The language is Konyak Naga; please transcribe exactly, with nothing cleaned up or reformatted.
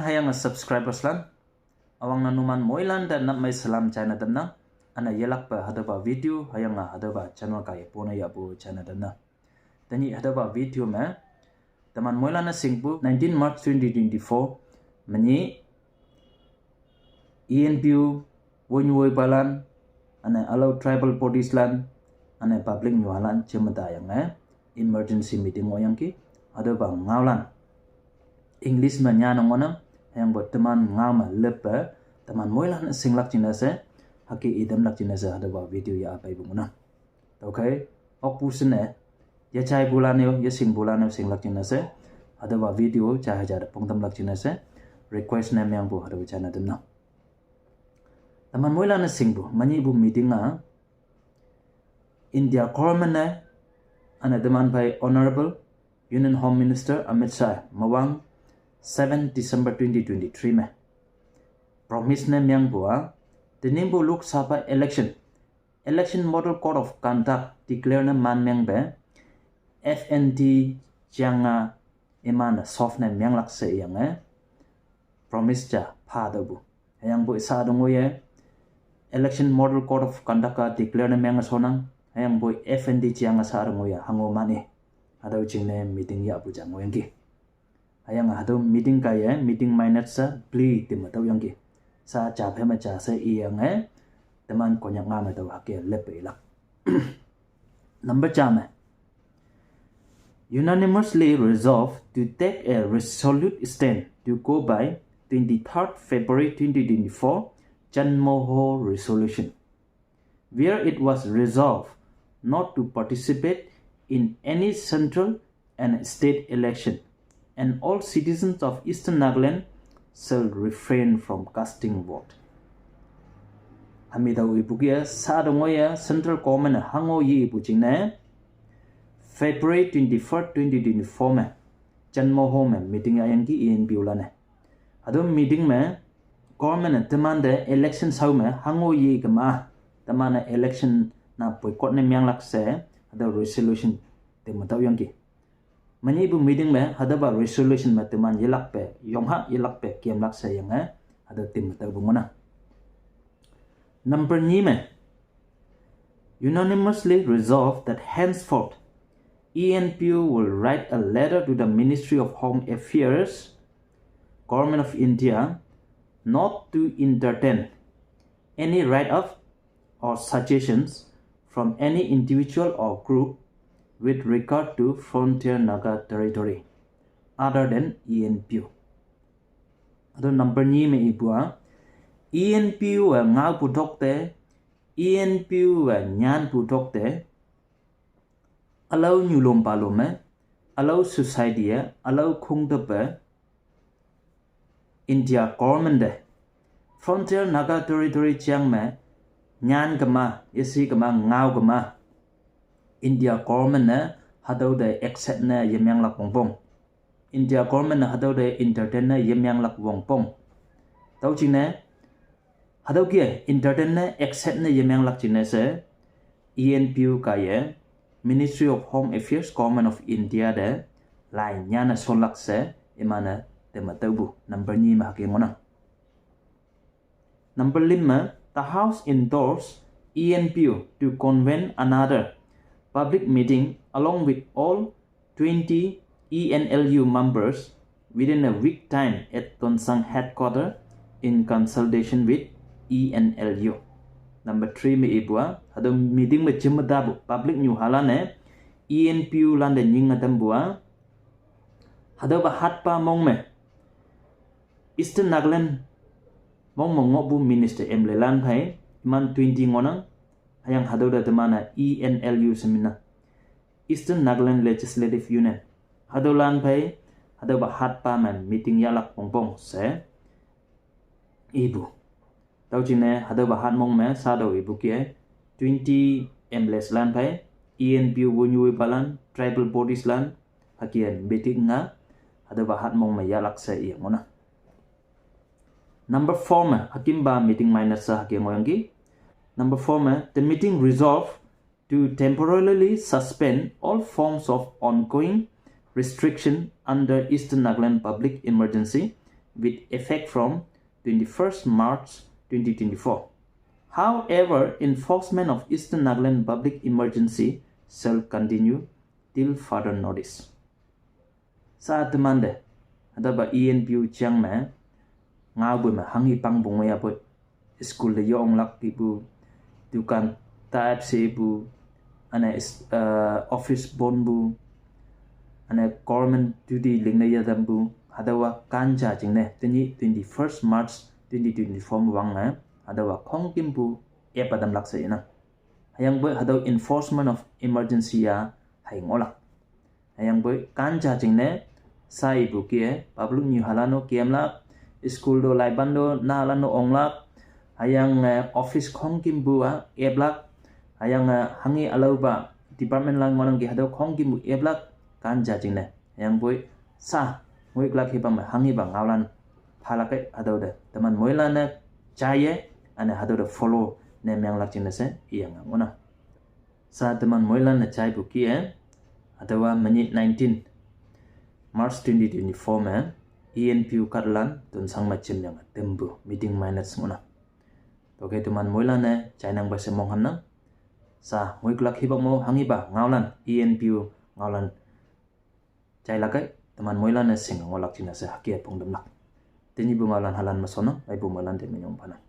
Hüyange subscribers lan, awang ne numan moilan te nap mei salam jaine tamnang. Üne yelakpe hatüopa video hüyange hatüopa channel kaiye pone yahpu jaine tamnang. Tenyih hatüopa video me teman moilan-e shingpu nineteen March twenty twenty-four menyih E N P O wonyuwe palan, üne ülao tribal bodies lan, üne public nyuhalan jeme tayange emergency meeting ngohyangki. Hatüopa ngaolan English me nyane ngohnang. Hüyangpoi teman ngao me leppe teman moilan-e shinglak jingne she, hüke itamlak jingne she hatüopa video yah peipu ngohnang. Tüokhei okpu shine, yejaipulan-e-o, yeshingpulan-e-o shinglak jingne she, hatüopa video ja hei ja te pongtamlak jingne she request ne mengpu hatüo jaine tamnang. Teman moilan-e shingpu menyihpu meeting-a India government-e, üne teman phei Honorable Union Home Minister Amit Shah mewang seven December twenty twenty-three me promise ne mengpu-a, tenyihpu Lok Sabha election, Election Model Code of Conduct declare ne man mengpe F N T jeang-a iman-e solve ne menglak she iyange promise ja pha tüopu. Hüyangpoi sha te ngoiye Election Model Code of Conduct-a declare ne menge shonnang. Hüyangpoi F N T jeang-a sha te ngoiye hango mane, hatüo jingne meeting yahpu ja ngohyangki. Hüyange hatüo meeting kaiye meeting minutes-a pli teme tüoyangki. Sha ja phei me ja she iyange teman Konyak ngao me tao hüke leppe ilak. Number ja me, unanimously resolved to take a resolute stand to go by twenty-third February twenty twenty-four Chenmoho resolution, where it was resolved not to participate in any central and state election, and all citizens of Eastern Nagaland shall refrain from casting vote. Hami tao ipu kih-e sha te ngoiye central government hango yepu jingne February twenty-fourth, twenty twenty-four me Chenmoho me meeting yahyangki E N P O lan-e. Hatüo meeting me government-e temante election shao me hango ye kema, teman-e election na boycott ne menglak she hatüo resolution teme tüoyangki. Menyihpu meeting me hatüopa resolution me teman yelakpe, yongha yelakpe kemlak she yange hatüo teme tüopu ngohnang. Number nyi me, unanimously resolved that henceforth E N P O will write a letter to the Ministry of Home Affairs, Government of India, not to entertain any write-up or suggestions from any individual or group with regard to Frontier Naga Territory other than E N P O. Hatüo number nyi me ipu-a, E N P O-e ngaopu tok te, E N P O-e nyanpu tok te, ülao nyulom palom me, ülao society-e, ülao khongtüp-e, India government te Frontier Naga Territory jeang me nyan kema, yeshi kema, ngao kema, India government-e hatüo te accept ne yemenglak wongpong, India government-e hatüo te entertain ne yemenglak wongpong. Tüo jingne hatüo kih-e entertain ne accept ne yemenglak jingne she E N P O kaiye Ministry of Home Affairs, Government of India te lai nyanne shonlak she iman-e teme tüopu number nyi me hüke ngohnang. Number lim me, the House endorsed E N P O to convene another public meeting along with all twenty E N L U members within a week time at Tuensang headquarter in consultation with E N L U. Number three me ipu-a, hatüo meeting me jim me tapu public nyuhalan-e E N P O lan te nyinge tampu-a, hatüopa hatpa mong me Eastern Nagaland mong me ngohpu minister M L A lan phei iman twenty ngohnang. Hüyange hatüo te teman-e E N L U she minang, Eastern Nagaland Legislative Union, hatüolan phei hatüopa hatpa me meeting yahlak wongpong she ipu. Tüo jingne hatüopa hatmong me sha tüo ipu kih-e twenty M L As lan phei, E N P O wonyuwe palan, tribal bodies lan, hüke meeting-a hatüopa hatmong me yahlak she i ngohnang. Number four me, hükimpa meeting minutes-a hüke ngohyangki. Number four me, the meeting resolved to temporarily suspend all forms of ongoing restriction under Eastern Nagaland Public Emergency with effect from twenty-first March twenty twenty-four. However, enforcement of Eastern Nagaland public emergency shall continue till further notice. Sa teman de, hatüopa E N P O jang me, ngaopu me hanghi pangpu ngoiya poi, school te yonglak kipu, dukan taep shepu, üne is- uh, office bonpu, üne government duty lingne yatampu, hatüowa kanja jingne, tenyih twenty-first March twenty twenty-four me wange, hatüowa khongkümpu epa tamlak she inang. Hüyangpoi hatüo enforcement of emergency-a hei ngohlak. Hüyangpoi kanja jingne, sa ipu kih-e, public nyu halan-o kemlak, school to laipan to nahalan-o onglak, hüyange office khongkümpu-a eplak, hüyange hanghi ülaopa department lan ngohnangki hatüo khongkümpu eplak, kanja jingne. Hüyangpoi sa, ngoiklak hipak me hanghipa ngaolan phalak-e hatüo te teman moilan-e jaiye, üne hatüo te follow ne menglak jingne she iyange ngohnang. Sa teman moilan-e jaipu kih-e, hatüowa menyih nineteen March twenty twenty-four me, E N P O kahtalan Tuensang me jemyange tampu meeting minutes ngohnang. Tüokhei teman moilan-e jainangpe she monghamnang. Sa ngoiklak hipak mo hanghipa ngaolan, E N P O ngaolan jailak-e, teman moilan-e shinge ngohlak jingne she hüke pongtamlak. Tenyihpu ngaolan halan me shonnang, aipu moilan te minyong phanang.